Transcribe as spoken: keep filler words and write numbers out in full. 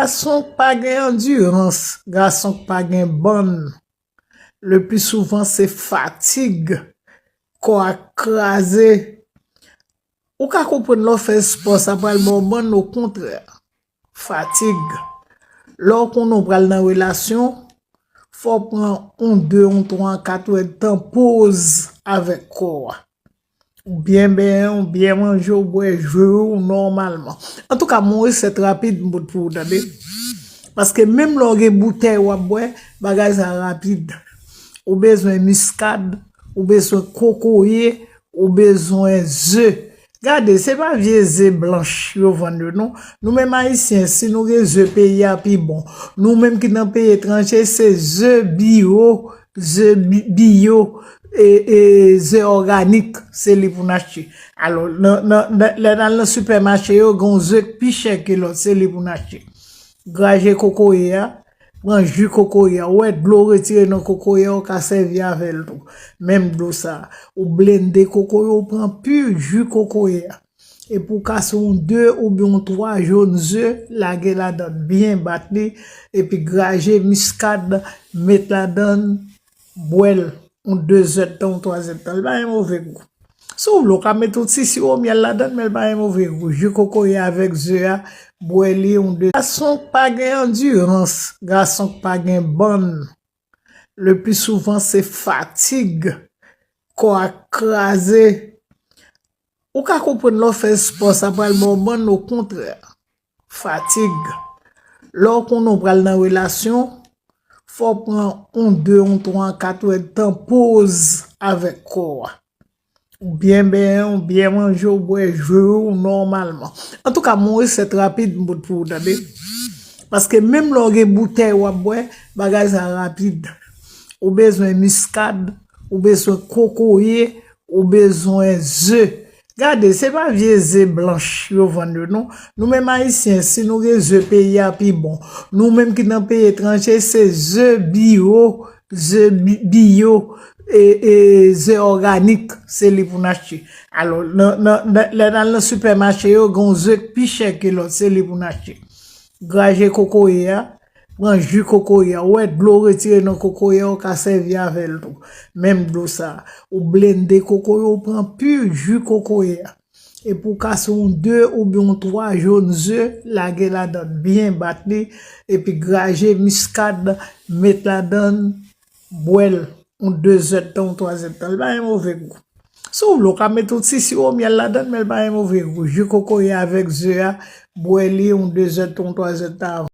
Gason k pa gen andirans, gason k pa gen bann. Le pli souvan se fatig, kò a kraze. Ou ka konprann lè w fè spò, sa pral ba w bann, okontrè. Fatig. Lè w konnen w pral nan relasyon, fò w pran yon de, yon twa, yon kat èdtan poz avèk kò a. Ou byen benyen, ou byen manje, ou bwè ji w nòmalman. Antouka, m gon resèt rapid m pot pou ou, tande. Paske menm lè w gen boutèy w ap bwè, bagay sa rapid. Ou bezwen miskad, ou bezwen kokoye, ou bezwen ze. Gade, se pa vye ze blanch yo vann yo, non. Nou menm Ayisyen, si nou gen ze peyi a pi bon. Nou menm ki nan peyi etranje, se ze biyo, ze bi- biyo, e, e, ze òganik, se li pou n achte. Alò, nan, nan, nan, lè n al nan sipèmache yo, gen yon ze k pi chè ke lòt, se li pou n achte. Graje kokoye a, pran ji kokoye a. Ou wè dlo retire nan kokoye a, ou ka sèvi avè l tou. Menm dlo sa a. Ou blende kokoye, ou pran pi ji kokoye a. Epi ou kase yon de oubyen yon twa jòn ze, lage ladan l, byen bat li, epi graje miskad, met ladan l, bwè l yon de zèdtan, yon twa zèdtan. Li pa gen move gou. Si w vle, w ka met yon ti siwo myèl ladan l, men li pa gen move gou. Ji kokoye avèk ze a, bwè li yon de. Gason k pa gen andirans, gason k pa gen bann. Le pli souvan se fatig, kò a kraze. Ou ka konprann lè w fè spò, sa pral ba w bann, okontrè. Fatig. Lè w konnen w pral nan relasyon, fò w pran yon de, yon twa, yon kat èdtan poz avèk kò a. Ou byen benyen, ou byen manje, ou bwè ji w nòmalman. Antouka, m gon resèt rapid m pot pou ou, tande. Paske menm lè w gen boutèy w ap bwè, bagay sa rapid. Ou bezwen miskad, ou bezwen kokoye, ou bezwen ze. Gade, se pa vye ze blanch yo vann yo, non. Nou menm Ayisyen, si nou gen ze peyi a pi bon. Nou menm ki nan peyi etranje, se ze biyo, ze bi- biyo, e, e, ze òganik, se li pou n achte. Alò, nan, nan, nan, lè n al nan sipèmache yo, gen yon ze k pi chè ke lòt, se li pou n achte. Graje kokoye a, pran ji kokoye a. Ou wè dlo retire nan kokoye a, ou ka sèvi avè l tou. Menm dlo sa a. Ou blende kokoye, ou pran pi ji kokoye a. Epi ou kase yon de oubyen yon twa jòn ze, lage ladan l, byen bat li, epi graje miskad, met ladan l, bwè l yon de zèdtan, yon twa zèdtan. Li pa gen move gou. Si w vle, w ka met yon ti siwo myèl ladan l, men li pa gen move gou. Ji kokoye avèk ze a, bwè li yon de zèdtan, yon twa zèdtan avan.